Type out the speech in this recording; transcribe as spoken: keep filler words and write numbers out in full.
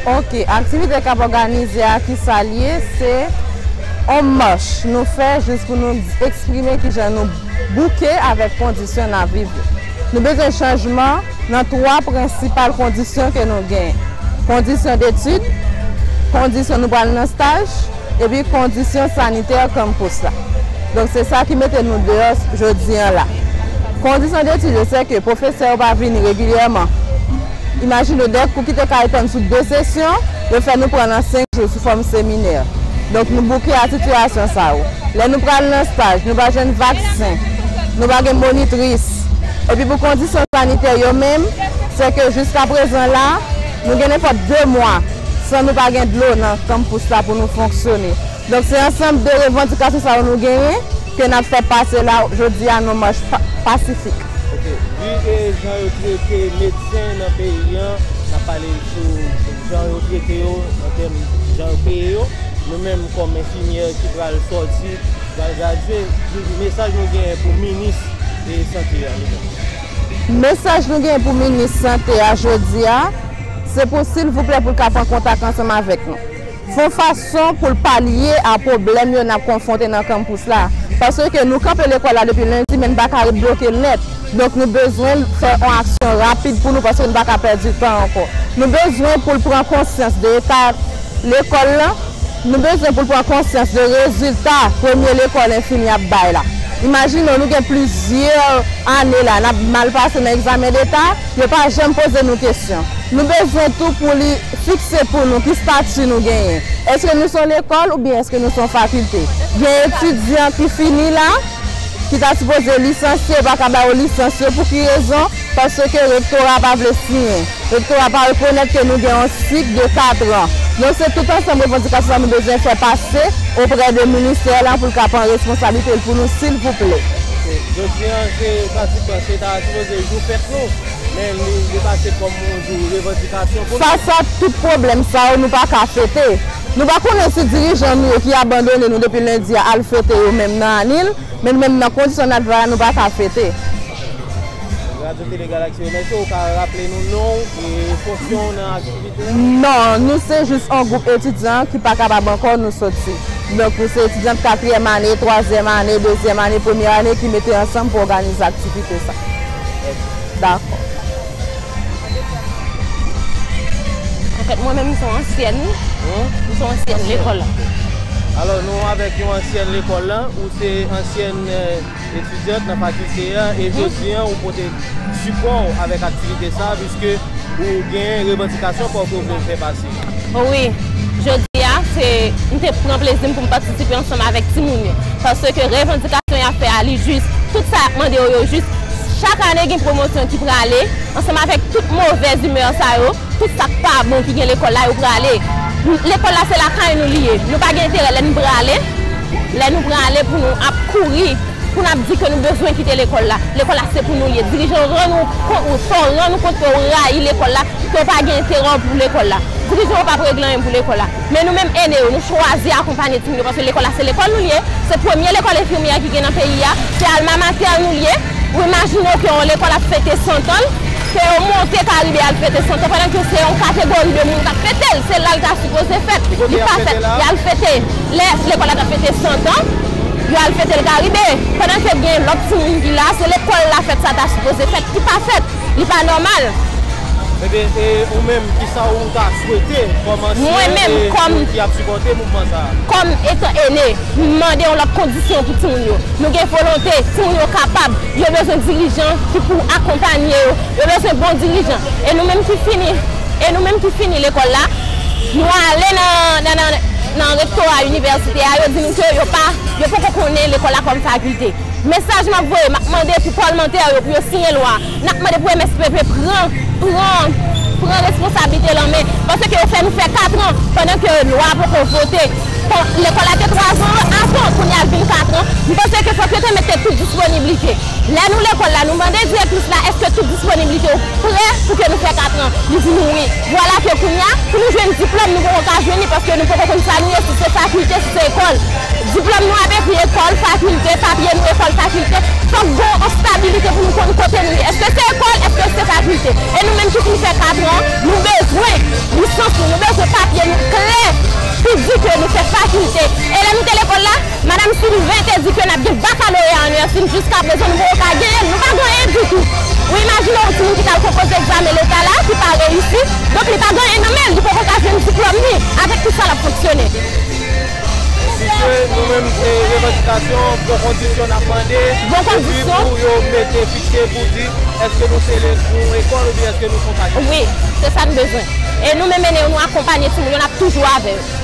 Ok, aktivite k ap òganize a, ki sa l ye? Se yon mach nou fè jis pou nou eksprime kijan nou bouke avèk kondisyon n ap viv yo. Nou bezwen chanjman nan twa prensipal kondisyon ke nou genyen. Kondisyon detid, kondisyon nou pral nan staj, epi kondisyon sanitè kanpis la. Donk, se sa ki mete nou deyò jodi an la. Kondisyon detid yo, se ke pwofesè yo pa vini regilyèman. Imajine w, de kou ki te ka etann sou de sesyon, yo fè nou pran nan senk jou sou fòm seminè. Donk, nou bouke ak sitiyasyon sa yo. Lè nou pral nan staj, nou pa jwenn vaksen, nou pa gen monitris. Epi pou kondisyon sanitè yo menm, se ke jiska prezan la, nou gen nenpòt de mwa san nou pa gen dlo nan kanpis la pou nou fonksyone. Donk, se ansanm de revandikasyon sa yo nou genyen ke n ap fè pase la jodi a nan mach pa-, pasifik. Ok. Vi e jan yo trete medsen nan peyi an, n ap pale sou jan yo trete yo, an tèm jan yo peye yo. Nou menm kòm enfimyè ki pral sòti, pral gradye, mesaj nou genyen pou minis e sante a, nou menm. Mesaj nou genyen pou minis sante a jodi a, se pou silvouplè pou l ka pran kontak ansanm avèk nou. Fè yon fason pou l palye a pwoblèm yo n ap konfwonte nan kanpis la. Paske nou kanpe lekòl la depi lendi, men n pa ka ret bloke l nèt. Donk, nou bezwen l fè yon aksyon rapid pou nou, paske nou pa ka pèdi tan ankò. Nou bezwen pou l pran konsyans de eta lekòl la. Nou bezwen pou l pran konsyans de rezilta premye lekòl enfimyè ap bay la. Imajine w, nou gen plizyè ane la, n ap mal pase nan egzamen deta, yo pa janm poze nou kesyon. Nou bezwen tou pou li fikse pou nou ki estati nou genyen. Èske nou se yon lekòl oubyen èske nou se yon fakilte? Gen etidyan ki fini la, ki ta sipoze lisansye, yo pa ka ba yo lisans yo. Pou ki rezon? Paske rektora pa vle siyen. Rektora pa rekonèt ke nou gen yon sik de katran. Donk, se tout ansanm revandikasyon sa nou bezwen fè pase oprè de ministè la pou l ka pran responsablite l pou nou, silvouplè. Jodi a, se pratikman, se ta sipoze jou fèt nou, men li, li pase kòm yon jou revandikasyon pou nou. Fas a tout pwoblèm sa yo, nou pa ka fete. Nou pa konnen si dirijan nou yo ki abandone nou depi lendi a al fete yo menm nan Anil, men nou menm nan kondisyon n ap viv la, nou pa ka fete. Radyo Tele Galaksi remèsye w, ou ka raple nou non w e fonksyon w nan aktivite a? Non, nou se jis yon gwoup etidyan ki pa kapab ankò, nou soti. Donk, nou se etidyant katriyèm ane, twazyèm ane, dezyèm ane, premyè ane ki mete ansanm pou òganize aktivite sa. Dakò. Anfèt, mwen menm, m se yon ansyèn, wi. M se yon ansyèn lekòl la. Alò, nou avèk yon ansyèn lekòl la, ou se ansyèn, eh, etidyant nan fakilte a, e jodi a, ou pote sipò w avèk aktivite sa a, piske ou gen revandikasyon pa w ke w vle fè pase. Wi, jodi a, se, m te pran plezi m pou m patisipe ansanm avèk timoun yo. Paske revandikasyon y ap fè a, li jis. Tout sa y ap mande yo, yo jis. Chak ane gen pwomosyon ki prale, ansanm avèk tout movèz imè sa yo, tout sa k pa bon ki gen lekòl la, yo prale. Lekòl la, se lakay nou li ye. Nou pa gen enterè lè nou prale. Lè nou prale pou nou ap kouri, pou n ap di ke nou bezwen kite lekòl la. Lekòl la, se pou nou li ye. Dirijan yo, rann ou kont, fò w rann ou kont ke w rayi lekòl la, ke w pa gen enterè pou lekòl la. Dirijan yo p ap regle anyen pou lekòl la. Men nou menm ene yo, nou chwazi akonpanye timoun yo, paske lekòl la, se lekòl nou li ye. Se premye lekòl enfimyè ki gen nan peyi a. Se alma mater nou li ye. Ou imajine w ke yon lekòl ap fete san tan l, ke yo monte Karibe al fete san tan, pandan ke se yon kategori de moun k ap fete l, se la l ta sipoze fèt. Li pa fèt, y al fete. Lè lekòl la t ap fete san tan, yo al fete l Karibe. Pandan ke gen lòt timoun ki la, se lekòl la fèt sa ta sipoze fèt, ki pa fèt. Li pa nòmal. Ebyen, e ou menm, kisa ou ta swete kòm ansyen e moun ki ap sipòte mouvman sa a? Mwen menm, kòm, kòm etan ene, m mande yon lòt kondisyon pou timoun yo. Nou gen volonte, timoun yo kapab, yo bezwen dirijan ki pou akonpanye yo, yo bezwen bon dirijan. E nou menm ki fini, e nou menm ki fini lekòl la, nou ale nan, nan, nan, nan rektora inivèsite a, yo di nou ke yo pa, yo poko konnen lekòl la kòm fakilte. Mesaj m ap voye, m ap mande pou palmantè yo, pou yo siyen lwa. N ap mande pou M S P P pran, pran, pran responsablite l an men, paske yo fè nou fè katran pandan ke lwa a poko vote. Bon, lekòl la te twazan avan, kounye a l vin katran. M panse ke fòk yo te mete tout disponiblite. Lè nou lekòl la, nou mande direktris la, èske tout disponiblite yo prè pou ke nou fè katran? Li di nou wi. Vwala ke kounye a, pou nou jwenn diplòm, nou poko ka jwenn li, paske nou poko konn sa nou ye, si se fakilte, si se ekòl. Diplòm nou ap ekri ekòl, fakilte, papye nou ekòl, fakilte. Fòk gen yon estabilite pou nou konn kote nou ye. Èske se ekòl, èske se fakilte? E nou menm ki fin fè katran, nou bezwen bezwen lisans nou, nou bezwen papye nou klè pou di ke nou fè fakilte. E lè nou te lekòl la, Madanm Sylvain te di ke n ap gen bakaloreya an medsin, jiskaprezan nou poko ka genyen l, nou pa gen anyen ditou. Ou imajine yon timoun ki t al konpoze egzamen leta la, ki pa reyisi, donk li pa gen anyen nan men l, li poko ka jwenn diplòm li. Avèk kisa l ap fonksyone? Epi ke nou menm, e, revandikasyon, bon kondisyon n ap mande. Bon kondisyon. Epi pou yo mete fikse pou di, èske nou se le, yon ekòl oubyen èske nou se yon fakilte? Wi, se sa n bezwen. E nou menm, mennen yo, nou akonpanye timoun yo, n ap toujou avè yo.